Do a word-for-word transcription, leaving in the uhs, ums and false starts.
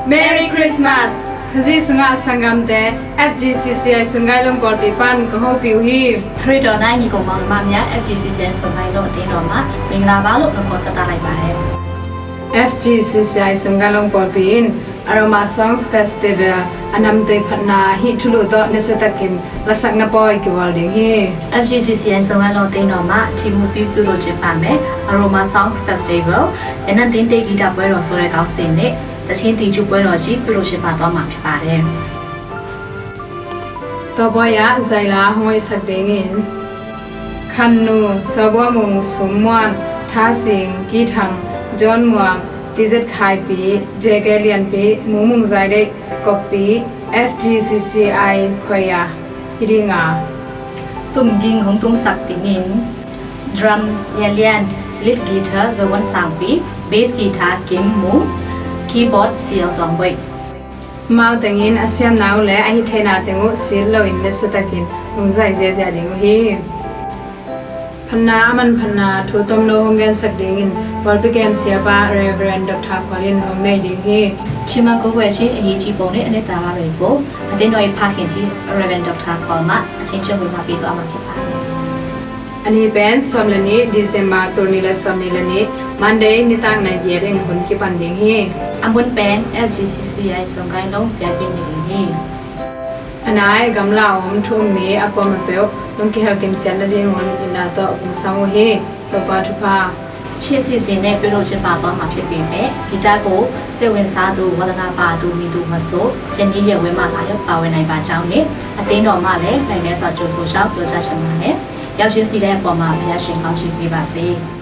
Merry Christmas! Khazih sungah sanggamte, F G C C I Sunggailong pawlpi pan kong hopih uh hi. ခရစ်တော်နှင့်ညီကိုမောင်နှမများ F G C C I Sunggailong အသင်းတော်မှမင်္ဂလာပါလို့နှုတ်ခွန်းဆက်သလိုက်ပါတယ်။ F G C C I Sunggailong pawlpi in Aroma Songs Festival a namtui phatna hih thulu tawh nasiatakin lasakna pawi kibawl ding hi. F G C C I Sunggailong အသင်းတော်မှ ထီးမူးပြီးပြုလုပ်ကျင်းပမယ် Aroma Songs Festival လက်နက်သင်းတေဂီတပွဲတော်ဆိုတဲ့ခေါင်းစဉ်နဲ့ သီချင်းသီချင်းပွဲတော်ကြီးပြုလုပ်ကျင်းပသွားမှာဖြစ်ပါတယ်။ Tua pawi ah zaila hong hoihsak dingin Khan Nu, Sawbua Mung, Sum Muan, Tha Sing, Ki Thang, John Muang, T Z Khai Pi, J K Lian Pi, Mu Mung Zai Deih, Kop Pi, F G C C I Choir hi ding a, tum ging hong tumsak dingin Drum, Lian Lian, Lead Guitar, Zo Wan Sang Pi, Bass Guitar, Kim Mung, Keyboard, C L Tuang Boih. Amau teng in a siamna uh le a hih theihna teng uh silh loin nasiatakin hong zai ziazia ding uh hi. Phatna a manphatna thu tomno hong gensak dingin pawlpi kem siapa Reverend Doctor Khual in hong nei ding hi. ချီးမွမ်းကိုးကွယ်ခြင်းအရေးကြီးပုံနဲ့အနှစ်သာရတွေကိုအသင်းတော်၏ဖခင်ကြီး Reverend Doctor Khual မှအချင်းချင်းဝင်မှာပေးသွားမှာဖြစ်ပါတယ်။ A ni pen sawm le nih December, tul nih le sawm nih le nih Monday nitak nai giat in hun kipan ding hi. A mun pen F G C C I Sunggailong biakinn ni ding hi. A nai gamla a om thu um mi a kuamah peuh nong kihel kim ciat nadingun inn ah tawh hong sang uh hi. Topa thupha. ချစ်စီစဉ်နဲ့ပြုလုပ်ကျင်းပသွားမှာဖြစ်ပေမဲ့ဂီတကိုစိတ်ဝင်စားသူဝါသနာပါသူမည်သူမဆိုယနေ့ရက်ဝဲမှာလာရောက်ပါဝင်နိုင်ပါကြောင်းနဲ့အသင်းတော်မှလည်းနိုင်ငံစွာကြိုဆိုကြောင်းပြောကြားချင်ပါတယ်။ ရောက်ခြင်းစီတဲ့အပေါ်မှာဘုရားရှင်ကောင်းချီးပေးပါစေ။